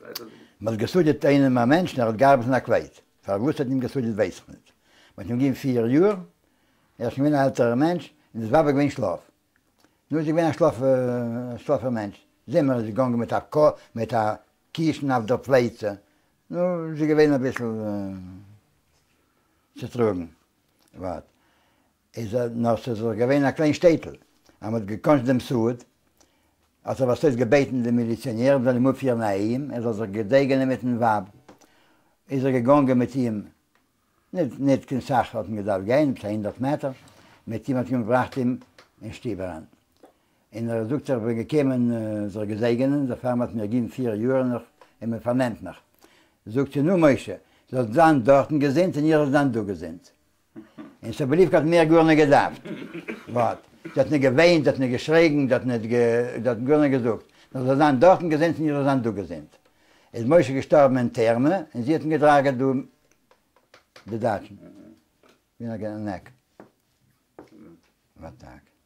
מען האט געסודעט איינעם א מענטש און ער האט געארבעט אין א קלייט. פארוואס האט אים געסודעט ווייס איך ניט. מען האט אים געגעבן פיר יאר, ער איז שוין געווען א עלטערער מענטש, און דאס ווייב איז געווען שלאף. נו, איז געווען א שלאפער מענטש. זומער איז זי געגאנגען מיט א מיט א קישן אויף דער פלייצע. נו, זי איז געווען אביסל צוטראגן. ווארט. איז ער, נאר ס'איז דאך געווען א קליין שטעטל, אז מ'האט געקאנט דעם סוד, האט ער בסוף געבעטן דעם מיליציאנער זאל אים אפפירן אהיים, ער זאל זיך געזעגענען מיטן ווייב. איז ער געגאנגען מיט אים, ניט ניט קיין סך האט מען געדארפט גיין, עפעס א הונדערט מעטער, מיט אים האט אים געבראכט אים אין שטוב אריין. און ער זאגט איך בין געקומען זיך געזעגענען, דערפאר מ'האט מיר געגעבן פיר יאר און איך און מ'פארנעמט מיך. זאגט זי, נו משה, זאלסט זיין דארטן געזונט און איך זאל זיין דא געזונט. און סאבעליווקע האט מער גארניט געדארפט. ווארט. זי האט ניט געוויינט, זי האט ניט געשריגן, זי האט ניט זי האט גארניט געזאגט. נאר זאל זיין דארטן געזונט און איך זאל זיין דא געזונט. איז משה געשטארבן אין טערמע און זי האט אים געדראגעט דא די דייטשן. ווי אן עק. ווארט טאג.